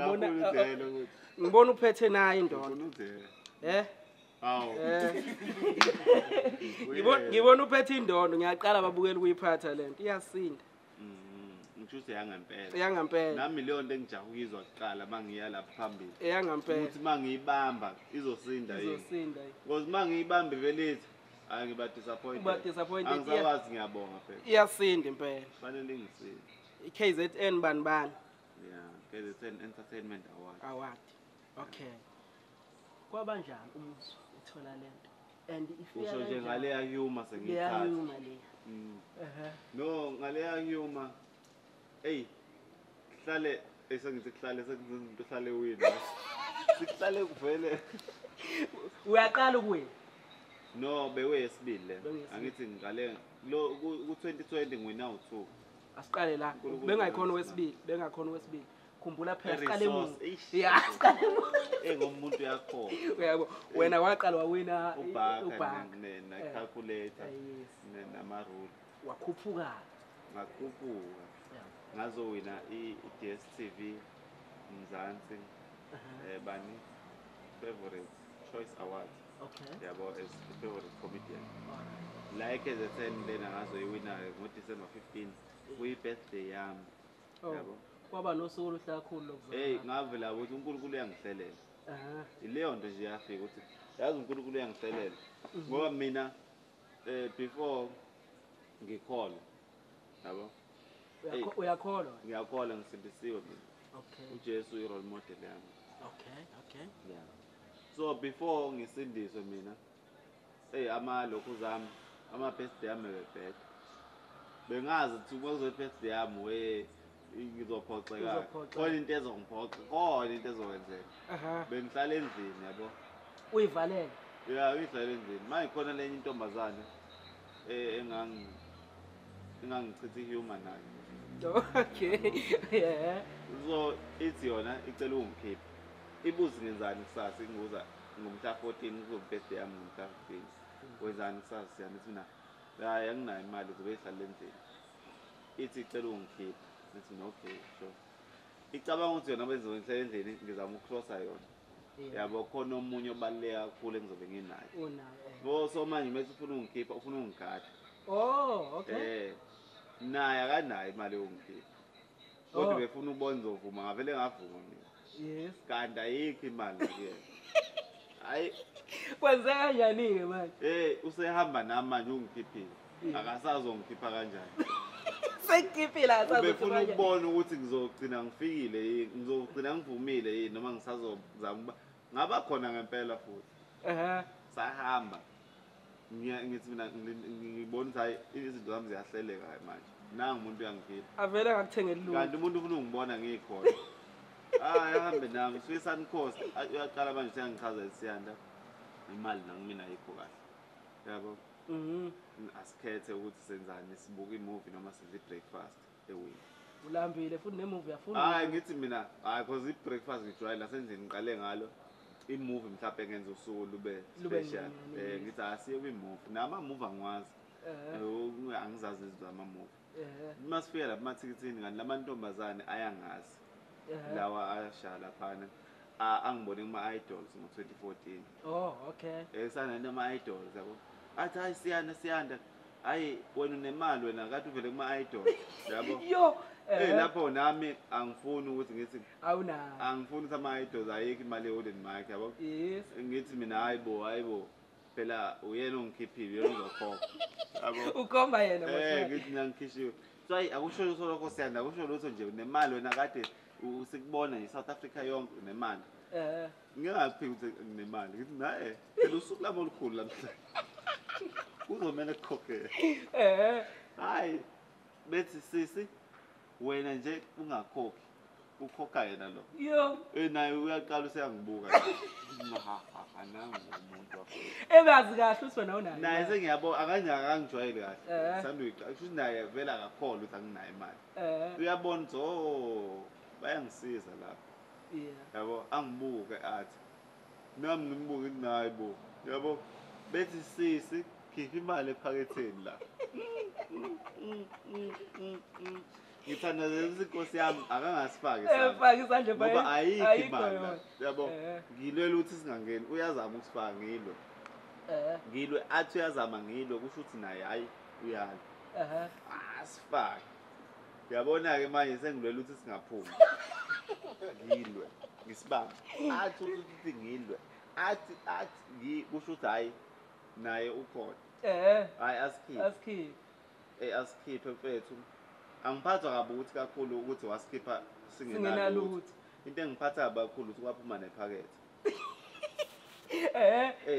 Ngibona Ngibona uphethe nayo indoda. Eh? Hawu. Ngibona uphethe indondo, ngiyaqala babukela ukuyiphatha lento. Iyasinda. Ngisho ukuthi yangampela. Eyangampela. Nami leyo nto engijaha ukuyizwa kuqala mangiya lapha phambili. Eyangampela. Ukuthi mangiyibamba izosinda yini. Izosinda. Because mangiyibamba vele hayi ngiba disappointed. Uba disappointed. Angisakwazi, ngiyabonga phela. Iyasinda impela. Fanele ngisinde. I-KZN bani bani? Yeah, KZN Entertainment Award. Award. Okay. Kwabanjani umuzwa uthola lento? And ifika Usho nje ngale humor sengiyithatha. Leya humor le. No, ngale humor. Hey, kuhlale esengithi kuhlale sekuzinto kuhlale wina. Sikuhlale kuvele. Uyaqala ukuwina? No, bewesibili le. Angithi ngale lo ku 2020 ngiwina u2. Asiqale la. Bengayikhona wesibili, bengakhona wesibili. Khumbula phela siqale emuva. Yeah, siqale emuva. Ngomuntu uyakhona. Uyabo, wena waqala wawina ubhaka ne calculator nama rule. Wakhuphuka. Ngakhuphuka. Ngazowina i-DStv Mzansi bani favorite choice award. Okay. Yabo as the favorite comedian. Like as a 10 lena ngazoyiwina ngo December 15 kuyi birthday yami. Yabo. Kwaba nosuku oluhle kakhulu lokuzalwa. Hey, ngavela ukuthi uNkulunkulu uyangihlelela. Ileyo nto nje yafika ukuthi yazi uNkulunkulu uyangihlelela. Ngoba mina before ngikholwa. Yabo. Uyakholwa? Ngiyakholwa, ngisindisiwe mina. Okay. uJesu i role model yami. Okay, okay. Yeah. So before ngisindiswe mina, hey ama lokhu zami, ama birthday yami bebheda. Bengazi ukuthi kuzobe birthday yami we ngizophoxeka. Khona into ezongiphoxa, khona into ezokwenzeka. Bengihlala endlini yabo. Uyivalele? Yeah, uyihlala endlini. Manje khona lenye intombazane engangichitha humor nayo. Okay. Yeah. So ithi yona icela ungikhiphe. Ibuzi ngenzani kusasa inguza ngomhla 14 kuzobe birthday yami ngomhla 15. Wenzani kusasa siyami ithi mina hayi anginayo imali zobe ihlala endlini. Ithi icela ungikhiphe. Ngithi okay, sure. Icabanga ukuthi yona benzobe ngihlala endlini ngizama ukucrossa yona. Yabo khona omunye obaluleke kakhulu engizobe nginaye. Unaye. So manje mase ufuna ungikhipha ufuna ungigada. Oh, okay. Naye akanayo imali yokungikhipha. Kodwa befuna ukubona ngizovuma ngavele ngavuma mina. Yes. Kanti ayikho imali kuyena. Hayi. Kwenzeka kanjani ke manje? Usehamba nami manje ungikhiphile. Akasazongikhipha kanjani? Sekhiphile akasazokhipha. Ubefuna ukubona ukuthi ngizogcina ngifikile yini, ngizogcina ngivumile yini noma ngisazozama ngaba khona ngempela futhi. Sahamba. Ngithi mina ngibona ukuthi hayi izinto zami ziyahleleka manje. Nangu umuntu uyangikhipha. Avele ngakuthengela lutho. Kanti umuntu ufuna ungibona ngikhona. Hayi ahambe nami sifike Suncoast uyaqala manje uyangichaza isiyanda. Imali nangimina ayikho kahle. Yabo. Asikhethe ukuthi senzani, sibuka imovie noma sidla ibreakfast ewini. Ulambile futhi nemovie uyafuna. Hayi ngithi mina hayi because ibreakfast ngijwayele lasendlini ngiqale ngalo. Imovie mhlawumbe ngenza usuku lube special. Ngithi asiye kwimovie. Nama movie angiwazi. Angizazi izinto zama movie. Uma sifika lapha emathikithini kanti lamantombazane ayangazi. Lawa ayasha laphana. Angibone kuma idols ngo2014. Oh, okay. Sana nama idols yabo. Athi hayi siyanda siyanda. Hayi wena unemali wena kade uvele kuma idols yabo. Yo. Lapho nami angifuni ukuthi ngithi awunayo. Angifuni ukuthi ama idols ayikho imali eholeni mic yabo. Yes. Ngithi mina hayibo hayibo. Phela uyena ongikhiphile uyena uzokhokha. Yabo. Ukhomba yena manje. Ngithi mina ngikhishiwe. So hayi akusho lutho lokho siyanda akusho lutho nje unemali wena kade usikubona nje South Africa yonke unemali. Ngingaphiki ukuthi nginemali. Ngithi naye phela usuku lami olukhulu namhlanje. Kuzomela kukhokhe. Hayi bethi sisi wena nje ungakhokhi. Ukhokha yena lo. Yo. Naye uyaqala useyangibuka. Ha nangu umuntu wakho. Ebazi kahle ukuthi wena unayo. Naye sengiyabona akangijwayele kahle. Sandwich kusho naye vele akakholwa ukuthi anginayo imali. Uyabona ukuthi oh bayangisiza lapha. Yeah. Yabo angibuke athi nami ngimbuke ukuthi nayi bo. Yabo bethi sisi khipha imali ephaketheni la. Ngithandazela ukuthi inkosi yami akangasifaki isandla. Efaka isandla Ngoba ayikho imali la. Yabo. Ngilwela ukuthi singangeni. Uyazama ukusifaka ngilwe. Ngilwe athi uyazama ngilwe kusho ukuthi naye hayi uyala. Asifake. Uyabona ke manje sengilwela ukuthi singaphumi. Ngilwe. Ngisibambe. Athi ukuthi ngilwe. Athi kusho ukuthi hayi naye ukhona. Hayi asikhiphe. Asikhiphe. Asikhiphe mfethu. Angiphathwa kabi ukuthi kakhulu ukuthi wasikhipha singenalutho. Into engiphatha kabi kakhulu ukuthi kwaphuma nephakethe.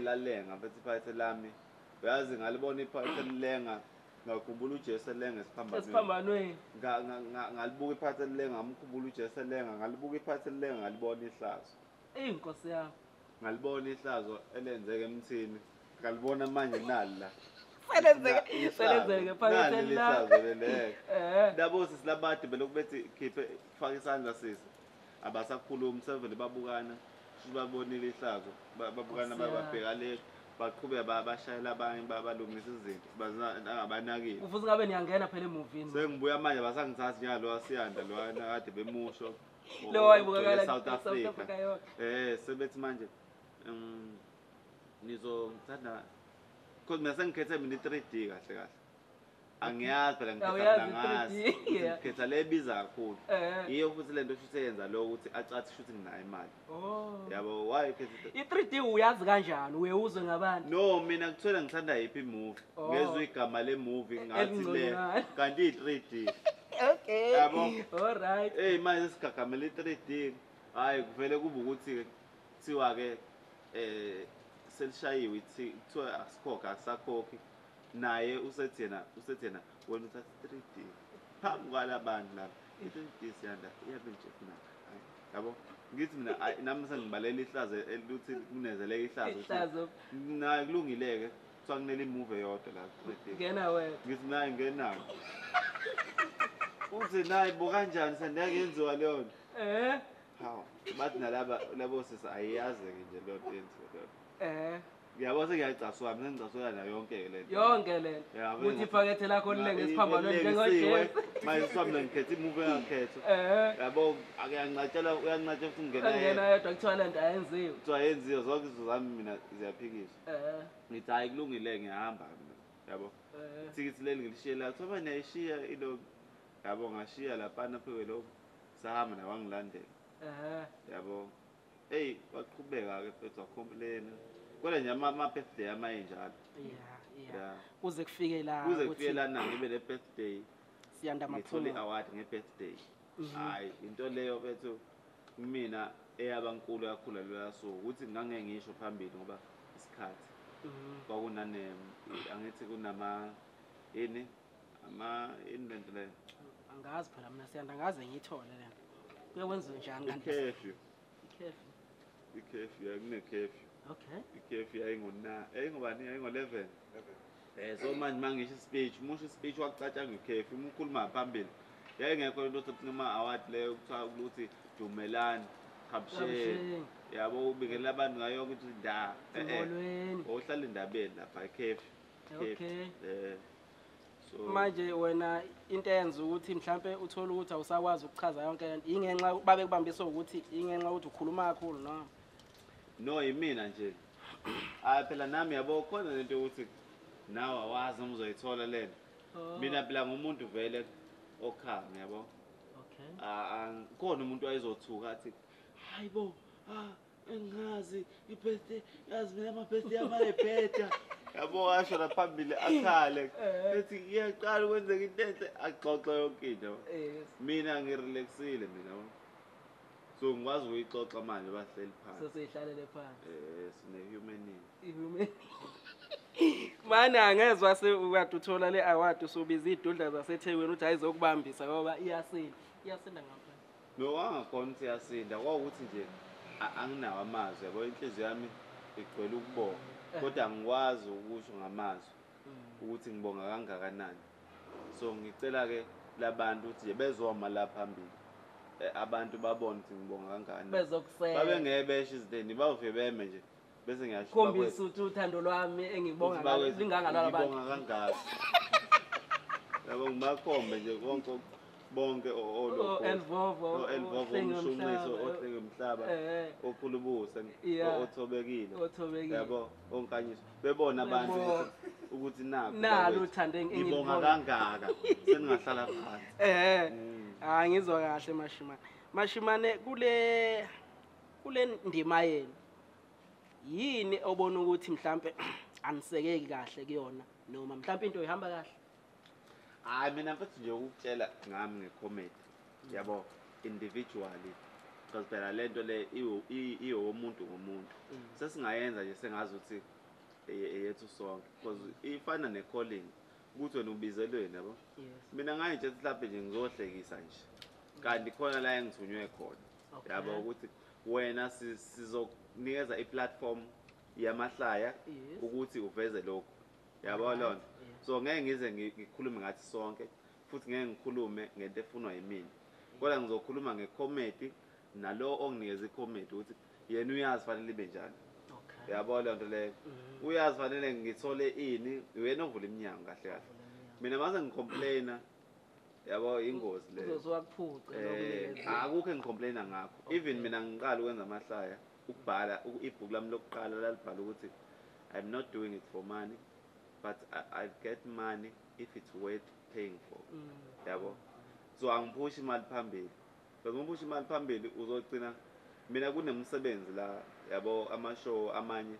Lalenga mfethu iphakethe lami. Uyazi ngalibona iphakethe lilenga ngakhumbula uJesu elenga esiphambanweni. Ngalibuka iphakethe lilenga ngamkhumbula uJesu elenga ngalibuka iphakethe lilenga ngalibona ihlazo. Inkosi yami. Ngalibona ihlazo elenzeke emthini. Ngalibona manje nali la. Selenzeke phakethe la. Labo sisi labade belokhu bethi khiphe faka isandla sisi. Abasakhulumi sevele babukana. Babonile ihlazo babukana bababheka le baqhubeka bashayela abanye babalungisa izinto abanakile. Ufuthi ngabe niyangena phela emovini. Sengibuya manje basangithathi njalo wasiyanda lwana kade bemusho. Lo wayibukakala South Africa yonke. Sebethi manje nizongithanda because mina sengikhethe mina i-3D kahle kahle. Angiyazi phela ngikhetha ngazi. Ngikhetha le ebiza kakhulu. Iyo futhi lento shuthi eyenza lokho ukuthi acathi shuthi nginayo imali. Yabo why ukhetha i-3D uyazi kanjani? Uye uzwe ngabantu? No, mina kuthiwa ngithanda yiphi movie. Ngezwe igama le movie ngathi le kanti i-3D. Okay. Yabo. All right. Manje sigagamela i-3D. Hayi kuvele kube ukuthi kuthiwa ke selishayiwe ithi kuthiwa asikhokha akusakhokhi. Naye usethi yena wena uthatha 3D phambi kwalabantu laba i-3D siyanda iyabe nje funa yabo ngithi mina nami sengibalela ihlazo eluthi kunezeleke ihlazo naye kulungileke kuthiwa kunele imuvi eyodwa la 3D ngena wena ngithi naye ngenayo uthi naye bo kanjani sandeke yenziwa leyo nto hawu bathi nalaba labo sisi ayiyazeke nje leyo nto yenziwa leyo Ngiyabona sengiyacaswa mina ngicasula nayo yonke le nto. Yonke le nto. Ukuthi iphakethe lakho lilenge esiphambanweni njengoJesu. Manje sami ngikhetha imuvi engakhetha. Yabo akuyanqatshela uyanqatshela futhi ngena yedwa. Ngena yedwa kuthiwa le nto ayenziwe. Kuthiwa ayenziwe zonke izinto zami mina ziyaphikiswa. Ngithi hayi kulungile ngiyahamba mina. Yabo. Ithikithi leli ngilishiye la kuthiwa manje niyayishiya ilo yabo ngashiya laphana pheke lokho sahamba naye wangilandela. Yabo. Waqhubeka ke mfethu wacomplaina. Kodwa nje ama-birthday amaye njalo. Yeah. Kuze kufike la. Kuze kufike lana ngibe le birthday. Siyanda Maphumulo. Ngithole i-award nge-birthday. Hayi into leyo mfethu mina eyabankulu kakhulu leyo suku ukuthi ngangeke ngisho phambili ngoba isikhathi. Kwakunane angithi kunama yini ama yini lento leyo. Angazi phela mina Siyanda ngaze ngiyithole lento. Kuye kwenziwe njani kanti? I-curfew. I-curfew. I-curfew kune-curfew. Okay. I-curfew yayingobani yayingo-11. So manje mangisho ispeech, umusho ispeech wakucatshanga i-curfew, uma ukhuluma phambili. Yayingekho into othi ama award leyo kuthiwa ukuthi Dumelani, Khabsheni. Yabo ubingelela abantu ngayo yonke ukuthi nda. Molweni. Ohlala endabeni lapha i-curfew. Okay. So manje wena into eyenza ukuthi mhlambe uthole ukuthi awusakwazi ukuchaza yonke lento ingenxa babe kubambisa ukuthi ingenxa ukuthi ukhuluma kakhulu no? No yimina nje. Hayi phela nami yabo khona lento ukuthi nawe awazi noma uzoyithola lento. Mina phela ngumuntu vele okhama yabo. Okay. Khona umuntu wayezothuka athi hayibo engazi i-birthday yazi mina ama-birthday amayebheda. Yabo asho la phambili akhale ethi iyaqala ukwenzeka into enhle axoxe yonke into. Mina ngirelaxile mina. So ngikwazi ukuyixoxa manje bahleli phansi. Sesihlalele phansi. Sine human. I-human. Mana angezwa sekade uthola le award usubiza idudla zaseThekwini uthi ayizokubambisa ngoba iyasinda. Iyasinda ngapha. No wangakhona ukuthi iyasinda kwawukuthi nje anginawo amazwi yabo inhliziyo yami igcwele ukubonga. Kodwa angikwazi ukusho ngamazwi ukuthi ngibonga kangakanani. So ngicela ke labantu ukuthi nje bezoma la phambili. Abantu babone ukuthi ngibonga kangakanani. Bezokusela. Babe ngeke besho izinto bawufike beme nje bese ngiyasho khombisa ukuthi uthando lwami engibonga ngalo lingangalo labantu. Ngibonga kangaka. Yabo ngibakhombe nje konke Bonke o Elvovo, Elvovo, umshunqiso, ohlenge umhlaba, okhulubuse, othobekile, yabo, onkanyiso. Bebona abantu ukuthi nakho nalo uthando engibonga kangaka seningahlala phansi. Hayi, ngizwa kahle Mashimane. Mashimane, kule ndima yenu yini obona ukuthi mhlambe anisekeki kahle kuyona, noma mhlambe into ihamba kahle? Hayi, mina mfethu nje ukutshela ngami ngecomedy, yabo, individually, because phela lento le iyomuntu ngomuntu. Sesingayenza nje sengazi ukuthi eyethu sonke, because ifana ne-calling ukuthi wena ubizelweni, yabo. Mina ngayitshela mhlawumbe nje ngizohlekisa nje, kanti khona la engithunywe khona, yabo, ukuthi wena sizokunikeza i-platform yamahlaya ukuthi uveze lokhu, yabo lona. So ngeke ngize ngikhulume ngathi sonke, futhi ngeke ngikhulume ngento efunwa yimina, kodwa ngizokhuluma ngecomedy nalo onginikeza icomedy ukuthi yena uyazi fanele ibe njani, yabo leyo nto leyo. Uyazi fanele ngithole ini, uyena ovula iminyango kahle kahle. Mina mase ngicomplaina, yabo, ingozi leyo. Uzowakuphuca. Akukho engicomplaina ngakho. Even mina ngiqala ukwenza amahlaya, ukubhala ibhuku lami lokuqala lalibhala ukuthi I'm not doing it for money, but I get money if it's worth paying for. Yabo. So angiphushi imali phambili. Because uma imali phambili uzogcina mina kunemsebenzi la, yabo, ama-show amanye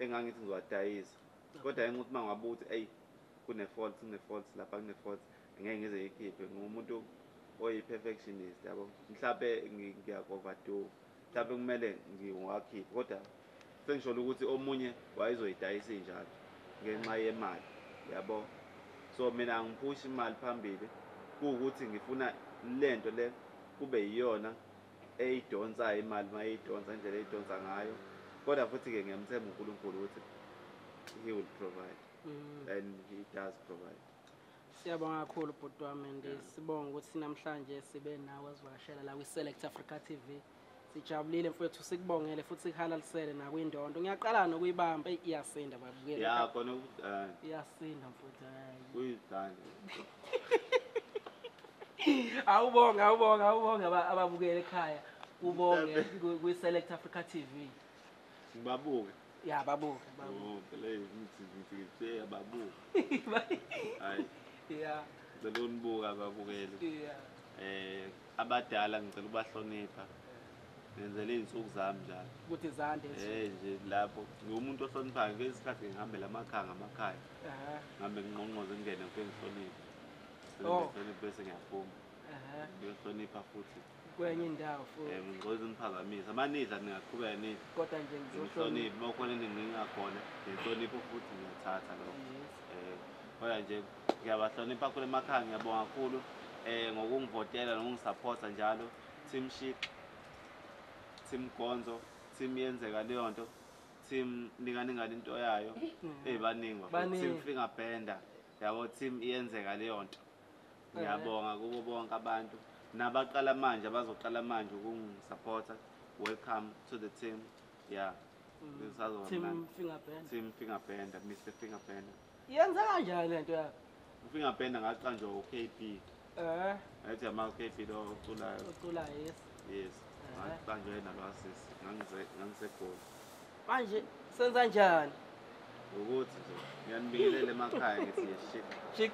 engangithi ngizowadayisa. Kodwa ngenxa ukuthi mangabuka ukuthi ey kune fault, kune fault lapha, kune fault, ngeke ngize ngiyikhiphe. Ngumuntu oyi-perfectionist, yabo. Mhlawumbe ngiya-overdo, mhlawumbe kumele ngiwakhiphe, kodwa sengisholo ukuthi omunye wayezoyidayisa injalo ngenxa yemali, yabo. So mina angiphushi imali phambili, kuwukuthi ngifuna lento le kube yiyona eyidonsayo imali, mayidonsa indlela eyidonsa ngayo. Kodwa futhi-ke ngiyamthemba uNkulunkulu ukuthi he will provide, and he does provide. Siyabonga kakhulu bhuti wami, and sibonga ukuthi namhlanje sibe nawe wasivakashela la kwi-Select Africa TV. Sijabulile mfowethu, sikubongele futhi sikuhalalisele nakwindondo. Ngiyaqala nokuyibamba, iyasinda babukela. Ya khona iyasinda mfowethu. Kuyizandla. Awubonga, awubonga, awubonga ababukele ekhaya. Ubonge kwi-Select Africa TV. Ngibabuke. Ya babuke, babuke. Oh, phela ngithi babuke. Hayi. Yeah. Ngicela unibuka ababukeli. Yeah. Abadala ngicela ubahlonipha. Ngenzele izinsuku zami njalo. Ukuthi zande nje lapho ngiwumuntu ohloniphayo, ngesikhathi ngihambela amakhaya ngamakhaya. Ngihambe ngingqongqoze ngingene ngifike ngihloniphe. Ngihloniphe bese ngiyaphuma. Ngiyohlonipha futhi kwenye indawo futhi. Ngicela niphazamise. Amanidla ningaqhubeka nidla. Kodwa nje ngizohlonipha, uma kukhona engingakhona ngihloniphe futhi ngiyathatha lokho. Kodwa nje ngiyabahlonipha kakhulu emakhaya, ngiyabonga kakhulu ngokungivotela nokungisupporta njalo. Team Shik, Team Gonzo, Team Yenzeka leyo nto, Team Ninganingane into yayo. Baningi, Team Finger Bender, yabo, Team Iyenzeka leyo nto. Ngiyabonga kubo bonke abantu nabaqala manje, abazoqala manje ukungisupporta. Welcome to the team. Yeah. Team Finger Bender. Team Finger Bender, Mr Finger Bender. Yenza kanjani lento yakho? Finger Bender ngaqanjwa uKP. Athi ama uKP lo oculayo. Oculayo, yes. Yes. Ngaqanjwa yena lo asisi. Ngangisegoli. Manje senza njani? Ukuthi nje ngiyanibingelela emakhaya ngithi yeshik. Shik.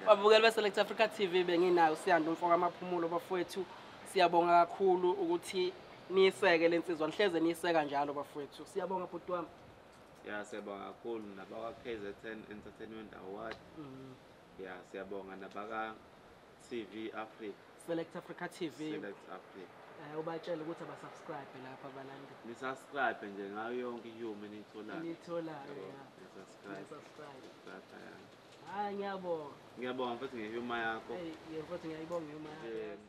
Babukeli be-Select Africa TV, benginayo Siyanda umfo kaMaphumulo bafowethu. Siyabonga kakhulu ukuthi niyiseke lensizwa, nihleze niyiseka njalo bafowethu. Siyabonga bhuti wami. Ya siyabonga kakhulu nabaka KZN Entertainment Award. Ya siyabonga nabaka TV Africa. Select Africa TV. Select Africa. Ubatshele ukuthi abasubscribe lapha abalandeli. Ni subscribe nje ngayo yonke ihuman niyitholayo. Niyitholayo ya. Ni subscribe. Ni subscribe. Hayi ngiyabonga. Ngiyabonga futhi ngehumor yakho. Hey, yebo futhi ngiyayibonga ihumor yakho.